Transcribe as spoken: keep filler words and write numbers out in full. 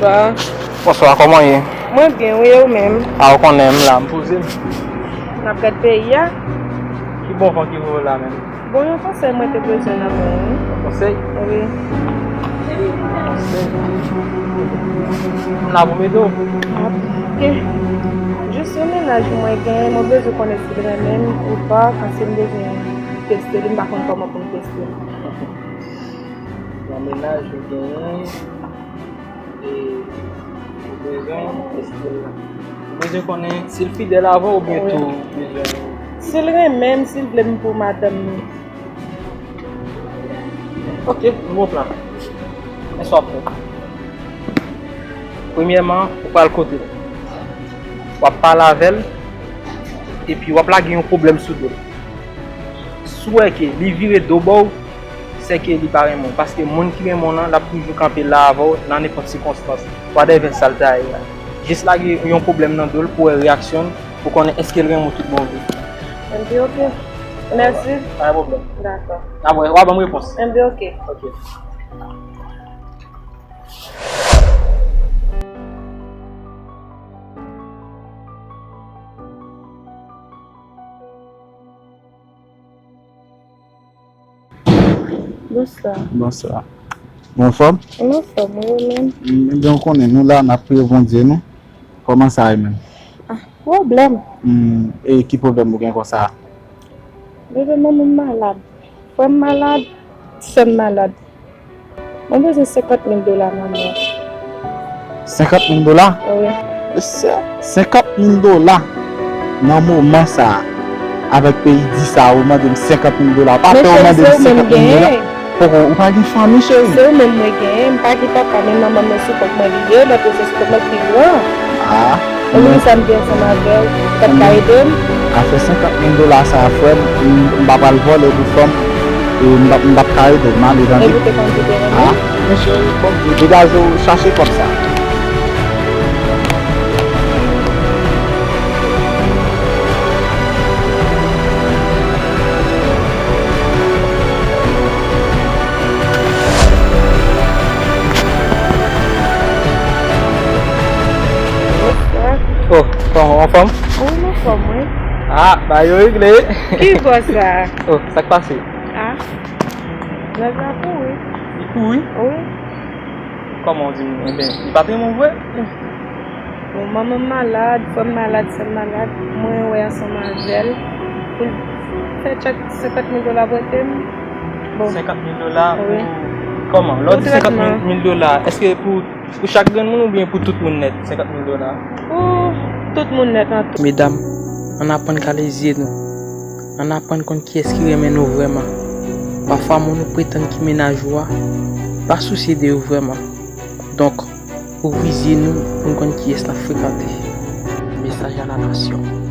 Bonswa. Bonswa, kòman w ye? Mwen byen, wi, e ou menm? A, ou konnen m la, m poze m. N ap gad peyi a. Ki bon van ki voye w la menm? Bon, yon konsèy mwen te bezwen nan men w, wi. Yon konsèy? Wi. Konsèy? M la pou m ede w. Ok. Jis yon mennaj mwen gen, mwen bezwen konnen si l renmen m ou pa, paske m bezwen teste li, m pa konn kòman pou m teste l. Yon mennaj ou genyen, e ou bezwen teste l la. Ou bezwen konnen si l fidèl avè w oubyen tou ou bezwen. Si l renmen m, si l vle m pou madanm li. Ok, nouvo plan. Men sa w ap fè. Premyèman, ou pral kote l. W ap pale avè l, epi w ap lage yon pwoblèm sou do l. Si w wè ke li vire do ba w, se ke li pa renmen w. Paske moun ki renmen w lan, l ap toujou kanpe la avè w nan nenpòt sikonstans, whatever sa l ta ye a. Jis lage yon pwoblèm nan do l pou w wè reyaksyon l, pou konnen èske l renmen w tout bon vre. Enben, ok. Mèsi. Pa gen pwoblèm. Dakò. N ap wè, w a ban m repons. Enben, ok. Ok. Bonswa. Bonswa. Ou anfòm? M anfòm, wi, ou menm? M, ebyen, ou konnen, nou la, n ap priye Bondye, nou. Kòman sa ye menm? Ah, pwoblèm. Hmm, e ki pwoblèm ou gen konsa? Bebe, manman m malad. Frè m malad, sè m malad. Mwen bezwen senkant mil dola nan men w. Senkant mil dola? Wi. Mesye, senkant mil dola nan moman sa a, avèk peyi di sa a, ou mande m senkant mil dola. Pa pè ou mande m senkant mil dola. Poko, ou pa gen fanmi, cheri? Se ou menm mwen genyen, m pa gen papa, men manman m nan sou kont mwen li ye, lòt yo se sou kont lòt ki gran. Ah. Ou konn sa m te ansanm avè w, w t ap ka ede m? Afè senkant mil dola sa a, frè m, m, m pa pral vòlè pou fanm, e m p ap, m p ap ka ede w, m ale, tande. Epi w te konn kite renmen? Ah, men cheri, bon, degaje w, chache kòb sa. Bonswa. Oh, kòman, ou anfòm? Wi, m anfòm, wi. Ah, bagay yo regle. Ki vwa sa? Oh, sa k pase? Ah, nèg la kouri. Li kouri? Wi. Kòman w di m? Enben, li pa t renmen w vre? Bon, manman m malad, frè m malad, sè m malad. Mwen wè ansanm avè l pou l fè tchèk senkant mil dola prete m. Bon. Senkant mil dola pou kòman? Lè w di senkant mil dola, èske pou, pou chak grenn moun oubyen pou tout moun nèt, senkant mil dola? Pou tout moun nèt an tou. Medam, ann aprann kale zye nou. Ann aprann konn kiyès ki renmen nou vrèman. Pafwa, moun ou pretann ki mennaj ou a, pa sousye de yo vrèman. Donk, ouvri zye nou pou n konn kiyès n ap frekante. Mesaj a la nasyon.